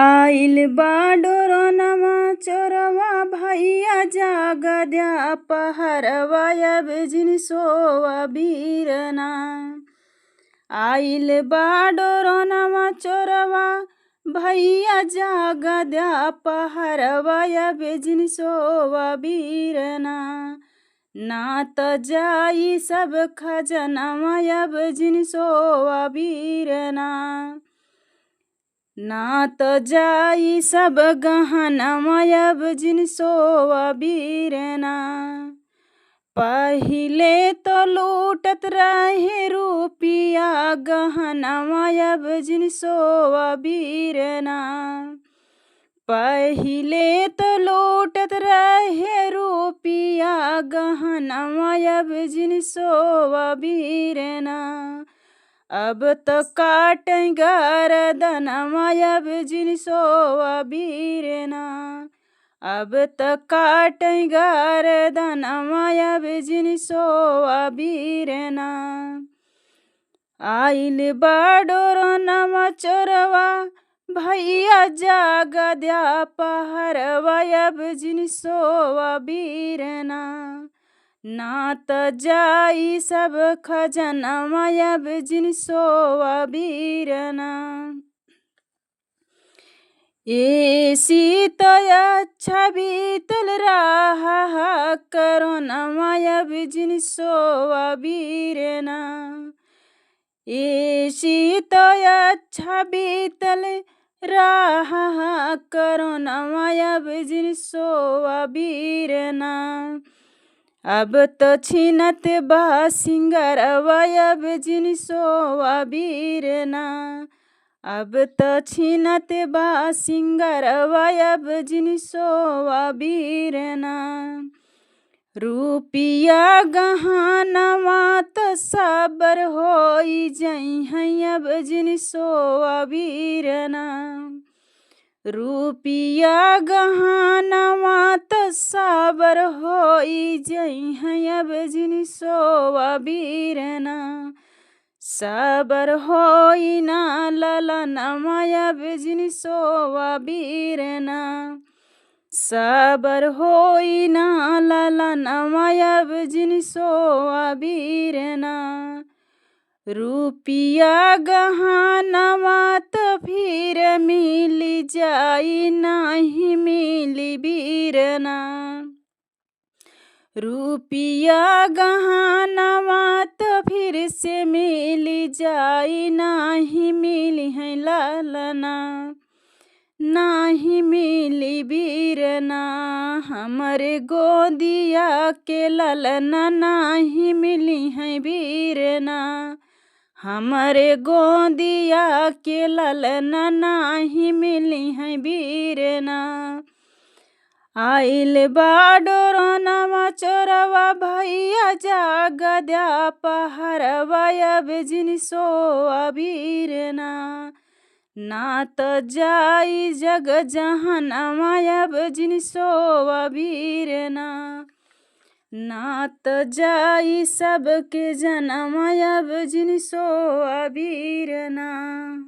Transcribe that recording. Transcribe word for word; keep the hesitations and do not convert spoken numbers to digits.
आइल बा डोरनवा चोरवा भैया जाग द्या पहरवा अब जिन सोवा बीरना। आइल बा डोरनवा चोरवा भैया जाग द्या पहरवा अब जिन सोवा बीरना। ना त जाई सब खजनवा अब जिन सोवा बीरना। ना त जाई सब गहनवा अब जिन सोवा बीरना। पहिले तो लूटत रहे रुपिया गहनवा अब जिन सोवा बीरना। पहिले तो लूटत रहे रुपिया गहनवा अब जिन सोवा बीरना। अब त काटै गरदनवा अब जिन सोवा बीरना। अब त काटै गरदनवा अब जिन सोवा बीरना। आइल बा डोरनवा चोरवा भैया जाग द्या पहरवा अब जिन सोवा बीरना। ना त जाई सब खजनवा अब जिन सोवा बीरना। एसी त अच्छा बीतल रहा कोरोनवा अब जिन सोवा बीरना। एसी त अच्छा बीतल रहा कोरोनवा अब जिन सोवा बीरना। अब त छिनत बा सिंगरवा अब जिन सोवा बीरना। अब त छिनत बा सिंगरवा अब जिन सोवा बीरना। रुपिया गहनवा त साबर होई जइहैं अब जिन सोवा बीरना। रुपिया गहनवा त साबर होई जइहैं अब जिन सोवा बीरना। साबर होई ना ललनवा अब जिन सोवा बीरना। साबर होई ना ललनवा अब जिन सोवा बीरना। रुपिया गहनवा त फिर मिली जाई नाही मिली बीरना। रुपिया गहनवा त फिर से मिली जाई नाही मिलिहैं ललना। नाही मिली बीरना। हमरे गोदिया के ललना नाही मिलिहैं बीरना। हमरे गोदिया के ललना नाही मिलिहैं बीरना। आइल बा डोरनवा चोरवा भैया जाग द्या पहरवा अब जिन सोवा बीरना। ना त जाई जग जहनवा अब जिन सोवा बीरना। ना त जाई सबके जनवा अब जिन सोवा बीरना।